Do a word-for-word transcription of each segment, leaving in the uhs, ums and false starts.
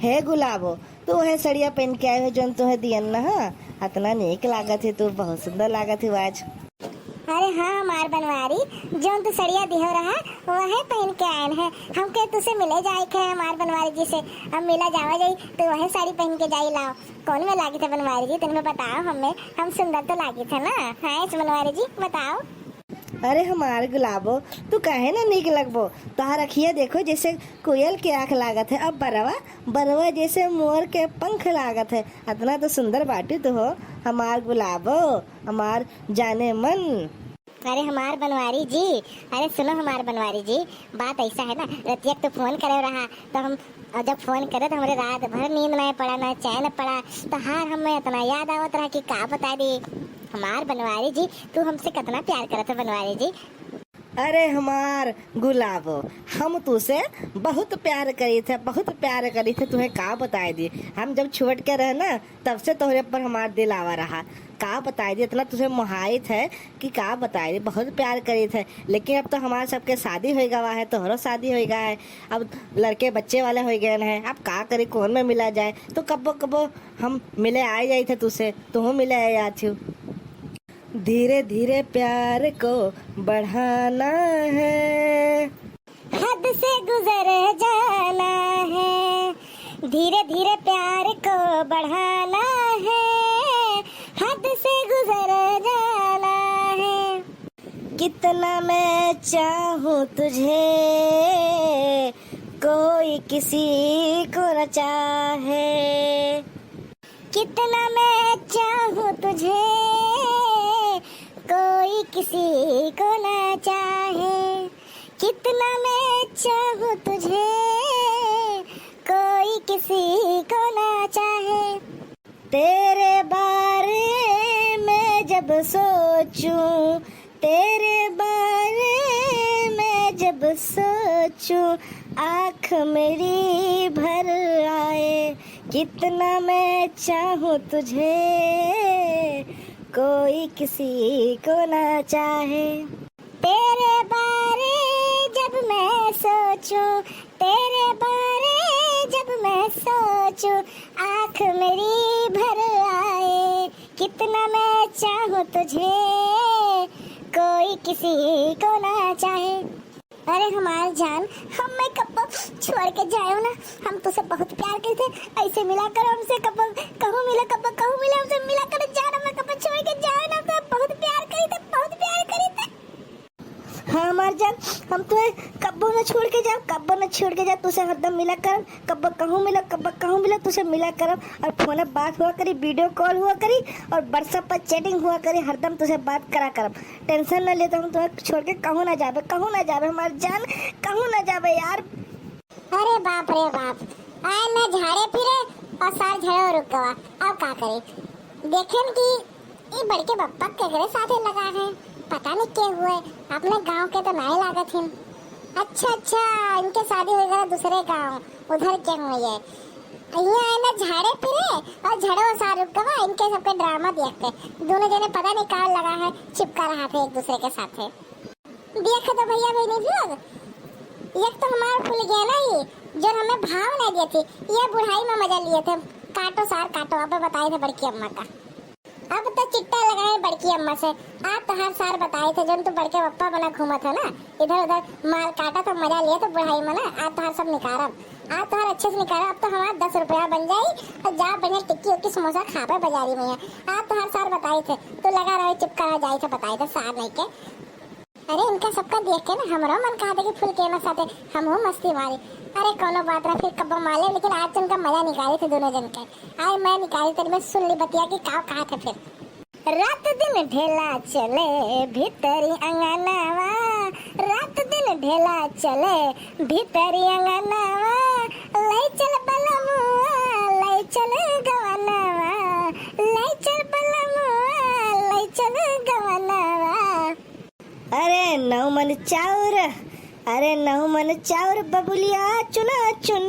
हे गुलाबो, तू वह सड़िया पहन के आए हो जौन तुहे दियन न हा? अतना नीक लागत है तू, बहुत सुंदर लागत है आज। अरे हाँ हमार बनवारी, जौन तू सड़िया दिहो रहा वहे पहन के आयन है। हमके तुसे मिले जाए के है हमार बनवारी जी से। अब मिला जावा जाई तो वहे साड़ी पहन के जाई लाओ। कौन में लागी थे बनवारी जी, तनिक बताओ हमें, हम सुंदर तो लागी थे ना? हाँ इस बनवारी जी बताओ। अरे हमार गुलाबो, तू काहे ना नीक लगबो? तोहार अखिया देखो जैसे कोयल के आँख लागत है, अब बरवा, बरवा जैसे मोर के पंख लागत है। अतना तो सुंदर बाटी तू हो हमार गुलाबो, हमार जाने मन। अरे हमार बनवारी जी, अरे सुनो हमार बनवारी जी, बात ऐसा है ना, रतिया के तो फोन करे रहा तो हम, और जब फोन करे तो हमरे रात भर नींद नहीं पड़ा, ना चैन पड़ा। तोहार हमें इतना याद आवत रहा कि का बता दी। हमार बनवारी जी, तू हमसे कितना प्यार करत है बनवारी जी। अरे हमार गुलाबो, हम तुसे बहुत प्यार करी थे, बहुत प्यार करी थे, तुम्हें का बताए दी। हम जब छोट के रहे ना, तब से तोहरे पर हमार दिल आवा रहा। का बताए दी, इतना तुसे मोहाइत है कि का बताए दी, बहुत प्यार करी थे। लेकिन अब तो हमार सबके शादी हो गवा है, तोहरो शादी हो गवा है, अब लड़के बच्चे वाले हो गए हैं। अब का करी, कौन में मिला जाए? तो कब्बो कब्बो हम मिले आ जाई थे तुसे, तुहू मिले आ जात हो। धीरे धीरे प्यार को बढ़ाना है, हद से गुजर जाना है। धीरे धीरे प्यार को बढ़ाना है, हद से गुजर जाना है। कितना मैं चाहूँ तुझे, कोई किसी को न चाहे। कितना मैं चाहूँ तुझे, कोई किसी को ना चाहे। कितना मैं चाहूँ तुझे, कोई किसी को ना चाहे। तेरे बारे में जब सोचूं, तेरे बारे में जब सोचूं, आँख मेरी भर आए। कितना मैं चाहूँ तुझे, कोई किसी को ना चाहे। तेरे बारे जब मैं सोचूं, तेरे बारे जब मैं सोचूं, आँख मेरी भर आए। कितना मैं चाहूँ तुझे, कोई किसी को ना चाहे। अरे हमार जान, हमें कब्बो छोड़ के जायो ना, हम तुसे बहुत प्यार करी थे। ऐसे मिला करो हमसे कब्बो, कहूँ मिलो कब्बो, कहूँ मिलो हमसे मिला करो जान, हमें कब्बो छोड़ के जायो ना, हम तुसे बहुत प्यार करी थे, बहुत प्यार करी थे। हाँ हमार जान, हम तुहे कब्बो न छोड़ के जाब, कब्बो न छोड़ के जाब, तुसे हरदम मिला करब, कब्बो कहूँ मिलो, कब्बो कहूँ मिलो, तुसे मिला करब। और फोन पे बात हुआ करी, video call हुआ करी, और WhatsApp पर chatting हुआ करी, हरदम तुसे बात करा करब। Tension न ले, तो हम तुहे छोड़ के कहूँ ना जाबे, कहूँ ना जाबे हमार जान, कहूँ ना जाबे यार। अरे बाप रे बाप, आए ना झाड़े फिरे और सार झड़ो रुक गवा। अब का करे? देखेन कि ई बड़के बप्पा केकरे साथे लगा है, पता नहीं के हुए, अपने गांव के तो नाय लागत हिन। अच्छा अच्छा, इनके शादी हो गया दूसरे गांव, उधर के हुए ये। यहाँ आए ना झाड़े फिरे और झड़ो सार रुक गवा, इनके सबके drama देख के। दोनों जने पता नहीं का लगा है, चिपका रहा थे एक दूसरे के साथे। देख तो भैया बहनी लोग, एक तो हमार फूल गया ना ये, जो हमें भाव नहीं दिए थे, ये बुढ़ाई में मजा लिए थे। काटो सार काटो, अब बताए थे बड़की अम्मा का। अब तो चिट्टा लगाए बड़की अम्मा से। आज तोहार सार बताए थे, जब तू बड़के पप्पा बना घूमत हो ना, इधर उधर माल काटा तो मजा लिए तो बुढ़ाई में ना, आज तोहार सब निकारब, आज तोहार अच्छे से निकारब। अब तो हमार दस रुपया बन जाई और जा बढ़िया टिक्की उक्की समोसा खाबे बाजारी में। आज तोहार सार बताए थे, तू लगा रहे चुप करा जाए थे, बताए थे सार नहीं के। अरे इनका सबका देख के ना हमरो मन कहा था कि फुल के ना साथे हमहू मस्ती मारी। अरे कोनो बात ना, फिर कब्बो माले, लेकिन आज तो इनका मजा निकाली थे दोनों जन के। आए मैं निकाली तेरे में सुन ली बतिया कि का कहा थे फिर। रात दिन ढेला चले भीतरी अंगनावा, रात दिन ढेला चले भीतरी अंगनावा, ले चल बलमुआ, ले चल गवनावा, ले चल बलमुआ, ले चल गवनावा। अरे नौ मन चाउर, अरे नौ मन चाउर बबुलिया चुना चुन,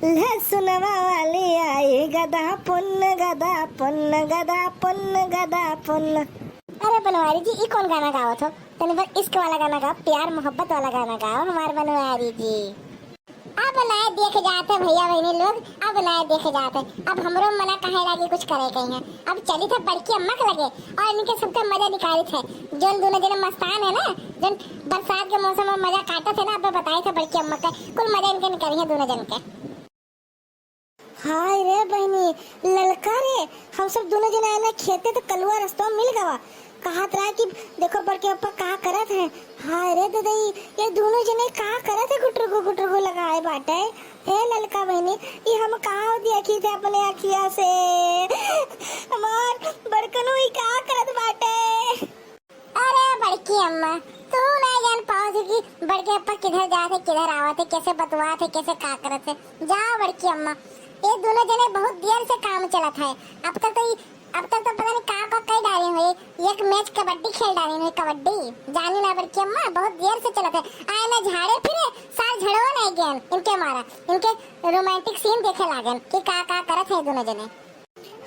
लहसुनवा वाली आई गदा पुन्न, गदा पुन्न, गदा पुन्न, गदा पुन्न। अरे बनवारी जी, ई कौन गाना गावत हो? तनी पर इश्क वाला गाना गाओ, प्यार मोहब्बत वाला गाना गाओ हमार बनवारी जी। अब नाय देखे जात है भइया बहिनी लोग, अब नाय देखे जात है। अब हमरो मना काहे लागी कुछ करे कहीं है। अब चली थे बड़की अम्मा के लगे और इनके सबके मजा निकाली थे। जौन दोनों जने मस्तान है ना, जौन बरसात के मौसम में मजा काटत है ना, अब बताई थे बड़की अम्मा के कुल मजा इनके निकाली है दोनों जन के। हाय रे बहिनी, ललका रे, हम सब दोनों जने आए ना खेते तो कलुआ रस्तवा मिल गवा। कहत रहा कि देखो बड़के पप्पा का करत है। हाय रे ददई, ये दोनों जने का करत है, गुटरगु गुटरगु लगाए बाटे। हे ललका बहिनी, ये हम कहाँ देखी थे अपने अखिया से। हमार बड़कनू ई का करत बाटे। अरे बड़की अम्मा, तू नहीं जान पावत है कि बड़के पप्पा किधर जात है, किधर आवत है, कैसे बतुआत है, कैसे का करत है। जाओ बड़की अम्मा, ये दोनों जने बहुत देर से काम चलत है। अब तक तो ई अब तक तो पता नहीं का का कई डाली हुई। एक मैच कबड्डी खेल डाली हुई, कबड्डी। जानी ना बड़की अम्मा, बहुत देर से चलत है। आए ना झाड़े फिरे, सार झड़वा नहीं गयन इनके मारा। इनके रोमांटिक सीन देखे लागन कि का का करत है दोनों जने।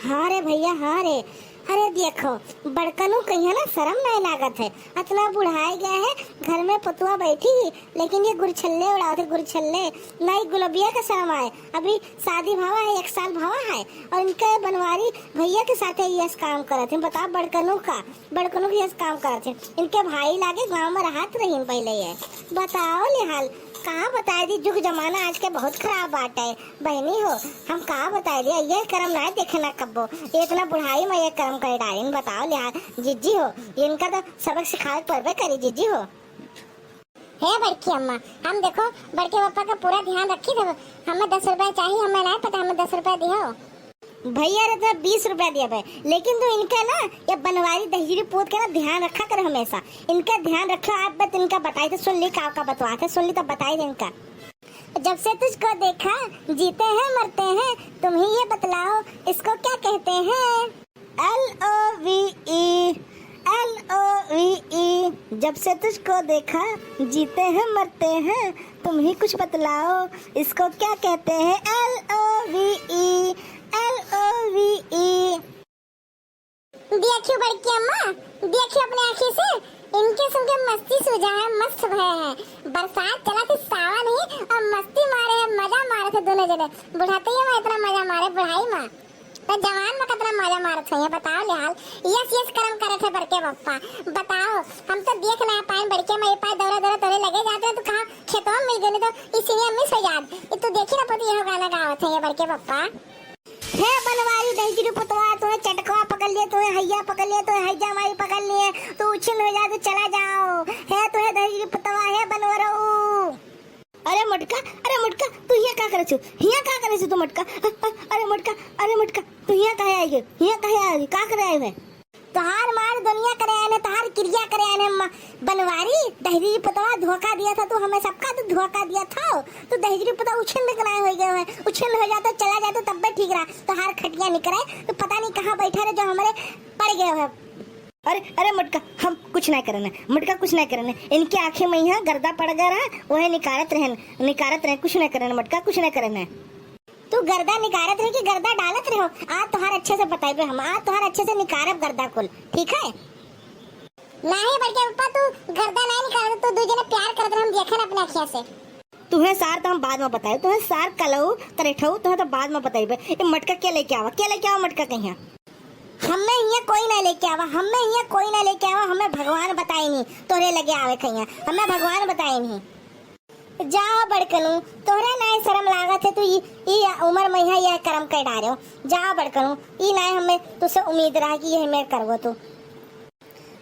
हाँ रे भइया, हाँ रे। अरे देखो, बड़कनू कहिया ना शरम नहीं लागत है। अतना बुढ़ाए गया है, घर में पतुआ बैठी ही, लेकिन ये गुरछल्ले उड़ावत है, गुरछल्ले। ना ही गुलबिया का शरम आए। अभी शादी भवा है, एक साल भवा है, और इनके बनवारी भइया के साथे यस काम करत हैं। बताओ, बड़कनू का, बड़कनू के यस काम करत हैं। इनके भाई लागे गाँव में रहत रहीन पहले ये। बताओ ले हाल, कहाँ बताए दी, जुग जमाना आज के बहुत खराब बाटे। बहिनी हो, हम का बताए दी, ये करम ना देखे ना कब्बो। ये इतना बुढ़ाई में ये करम कर डालिन, बताओ ले हाल। जिज्जी हो, इनका तो सबक सिखावे के पड़बे करी, जिज्जी हो। हे बड़की अम्मा, हम देखो, बड़के पप्पा का पूरा ध्यान रखी थे। हमें दस रुपया चाहिए, हमें नहीं पता, हमें दस रुपया दिहो। भइया रे, तो बीस रुपया दिया भाई, लेकिन तू इनका ना, ये बनवारी दहिजरी पूत के ना ध्यान रखा कर हमेशा। इनका ध्यान रखो आप, बस इनका बताई थे, सुन ली का, का बतवा थे, सुन ली तो बताई दे इनका। जब से तुझको देखा, जीते हैं मरते हैं, तुम ही ये बतलाओ, इसको क्या कहते हैं? L O V E, L O V E, जब से तुझको देखा, जीते हैं मरते हैं, तुम ही कुछ बतलाओ, इसको क्या कहते हैं? L O V E, L O V E। देखियो बड़की अम्मा, देखियो अपने आँखी से, इनके सुन के मस्ती सूझा है, मस्त भय है। बरसात चला थी, सावन ही, और मस्ती मारे है, मजा मारे थे दोनों जने। बुढ़ाते ही में इतना मजा मारे, बुढ़ाई में। तो जवान में कितना मजा मारत है, बताओ ले हाल। यस, यस करम करे थे बड़के पप्पा। बताओ, हम तो देख ना पाए, बड़के माई पाए दौरा दौरा तोरे लगे जाते हैं, तू कहाँ खेतवा में मिल गए, नहीं तो इसी में मिस हो जात। ये तू देखी ना पति, यह गाना गावत है ये बड़के पप्पा। हे बनवारी दहिजरी पुतवा, तुम्हें चटकवा पकड़ लिए, तुम्हें हैया पकड़ लिए, तुम्हें हैजा माई पकड़ लिए, तू उछिन हो जा, तू चला जाओ। हे तुम्हें दहिजरी पुतवा, हे बनवरऊ। अरे मोटका, अरे मोटका, तू हियाँ का करे छु? हियाँ का करे छु तू मोटका? अ-, अ-, अरे मोटका, अरे मोटका, तू हियाँ काहे आई गए? हियाँ काहे आई गए? का करे आए है? तोहार मार दुनिया करे आए ने, तोहार क्रिया करे आए ने, म-, बनवारी, दहिजरी पुतवा धोखा दिया था तू हमें सबका, तू धोखा दिया था। तू दहिजरी पुतवा उछिन्न के नाय हो गए है, उछिन्न हो जाते, चला जाते, तब भी ठीक रहा। तोहार खटिया निकरे, तू पता नहीं कहाँ बैठा रहे जो हमारे पड़ गए है। अरे, अरे मोटका, हम कुछ नहीं करने, मोटका कुछ नहीं करने। इनके आँखें में यहाँ गर्दा पड़ गया रहा, वह निकारत रहन, निकारत रहन, कुछ नहीं करने मोटका, कुछ नहीं करने। तू गर्दा निकारत रहे कि गर्दा डालत रहे हो? आज तोहार अच्छे से बताइबे हम, आज तोहार अच्छे से निकारब गर्दा कुल, ठीक है? नहीं बड़के पप्पा, तू गर्दा नहीं निकारत, तू दू जने प्यार करत रहे, हम देखे ना अपने अखियाँ से। तुहें सार तो हम बाद में बताए, तुहें सार कलऊ तरेठऊ, तुहें तो बाद में बताइबे। ये मटका के लेके आवा, के लेके आवा मटका कहिया? हमें हियाँ कोई ना लेके आवा, हमें हियाँ कोई ना लेके आवा, हमें भगवान बताई नहीं तोरे लगे आवे कहिया, हमें भगवान बताई नहीं। जाओ बड़कनू, तोहरा नाय शरम लागत है, तू ई, ई उम्र में यहाँ यह करम कर डारे हो। जाओ बड़कनू, ई नाय हमें तुझसे उम्मीद रहा कि यह मेर करबो तू।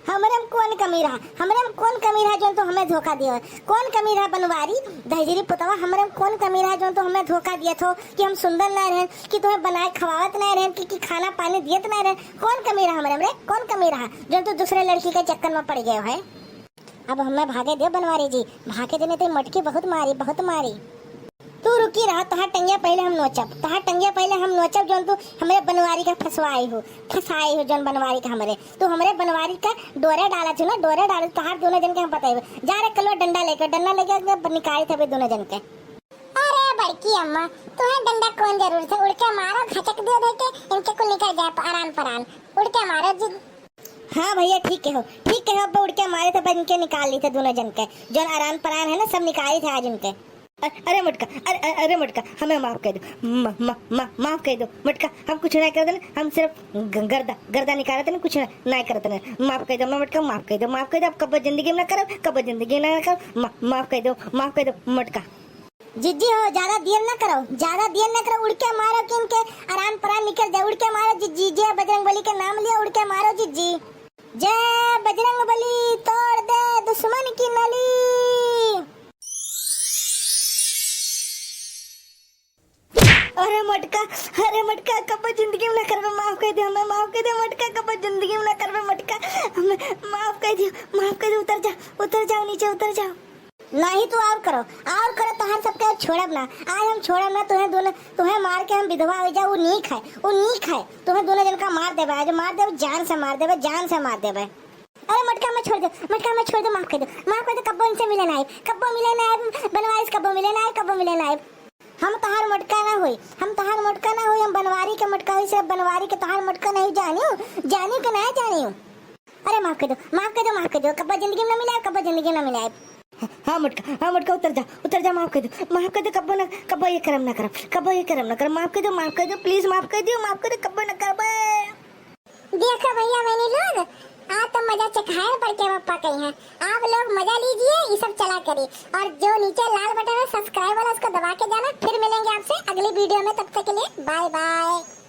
हमरे में कौन कमी रहा, हमरे में कौन कमी रहा जौन तू हमें धोखा दियो है? कौन कमी रहा बनवारी, दहिजरी पुतवा, हमरे में कौन कमी रहा जौन तू हमें धोखा दिया थो कि हम सुंदर ना रहन, कि तुम्हें बनाए खवावत ना रहन, कि, कि खाना पानी दियत ना रहन? कौन कमी रहा हमरे में रे? कौन कमी रहा जौन तू दूसरे लड़की के चक्कर में पड़ गयो है? अब हमें भागे दे बनवारी जी, भागे देने ते मटकी बहुत मारी, बहुत मारी। तू रुकी रहा, तोहार टंगिया पहले हम नोचब, तोहार टंगिया पहले हम नोचब, जौन तू हमरे बनवारी का फंसवाई हो, फंसाई हो जौन बनवारी का हमरे। तू हमरे बनवारी का डोरे डाला छू ना, डोरे डाला, तोहार दोनों जन के हम बताइबे। जा रे कलुआ डंडा लेके, डंडा लेके निकाली थे दोनों जन के। अरे बड़की अम्मा, तुम्हें डंडा कौन जरूरत है, उड़ के मारो, घचक दे दे के इनके कुल निकल जाए आरान परान, उड़ के मारो जी। हाँ भैया, ठीक कहो, ठीक कहो, अब उड़ के मारे थे, पर इनके निकाल ली थे दोनों जन के, जौन आरान परान है ना, सब निकाली थे आज इनके। अरे, अरे मोटका, अरे, अरे, अरे मोटका, हमें माफ कइ दो, म-, म-, म-, माफ कइ दो मोटका, हम कुछ नाहीं करत हन, हम सिर्फ ग-, गर्दा, गर्दा निकालत हन, कुछ नाहीं करत हन, माफ कइ दो मोटका, माफ कइ दो, माफ कइ दो, अब कब्बो जिंदगी में ना करब, कब्बो जिंदगी में ना करब, मा-, माफ कइ दो, माफ कइ दो मोटका। जिज्जी हो, ज्यादा देर ना करो, ज्यादा देर ना करो, उड़के मारो कि इनके आराम परान निकल जाए, उड़के मारो जिज्जी, जय बजरंग बली के नाम लियो, उड़के मारो जिज्जी। जय बजरंग बली, तोड़ दे दुश्मन की नली। अरे मोटका, अरे मोटका, कब्बो जिंदगी में ना करबे, माफ कइ दे हमें, माफ कइ दे मोटका, कब्बो जिंदगी में ना करबे मोटका, हमें माफ कइ दे, माफ कइ दे, उतर जा, उतर जाओ नीचे, उतर जाओ। नाहीं तू और करो, और करो, तोहार सबके छोड़ब ना, आज हम छोड़ब ना, तुहें दोनों, तुहें मार के हम विधवा होइ जाओ, उ नीक है, उ नीक है, तुहें दोनों जन का मार देबे, आज मार देबे, जान से मार देबे, जान से मार देबे। अरे मोटका, हमें छोड़ दो, मोटका, हमें छोड़ दो, माफ कइ दो, माफ कइ दो, कब्बो इनसे मिले ना आइब, कब्बो मिले ना आइब, बनवारी से कब्बो मिले ना आइब, कब्बो मिले ना आइब। हम तोहार मोटका ना होई, हम तोहार मोटका ना होई, हम बनवारी के मोटका होई, सिर्फ बनवारी के, तोहार मोटका नहीं जानियो, जानियो कि ना जानियो। अरे माफ कइ दो, माफ कइ दो, माफ कइ दो, कब्बो जिंदगी में ना मिले आइब, कब्बो जिंदगी में ना मिले आइब। हाँ मोटका, हाँ मोटका, उतर जा, उतर जा, माफ कइ दो, माफ कइ दो, कब्बो ना, कब्बो ये करम ना करब, कब्बो ये करम ना करब, माफ कइ दो, माफ कइ दो, please माफ कइ दो, माफ कइ दो, कब्बो ना करब। देखो भइया बहिनी लोग, आज तो मजा चखाए बड़के पप्पा कइहैं। आप लोग मजा लीजिए, ये सब चला करी। और जो नीचे लाल बटन है subscribe वाला, उसको दबा के जाना। फिर मिलेंगे आपसे अगली video में, तब तक के लिए bye bye।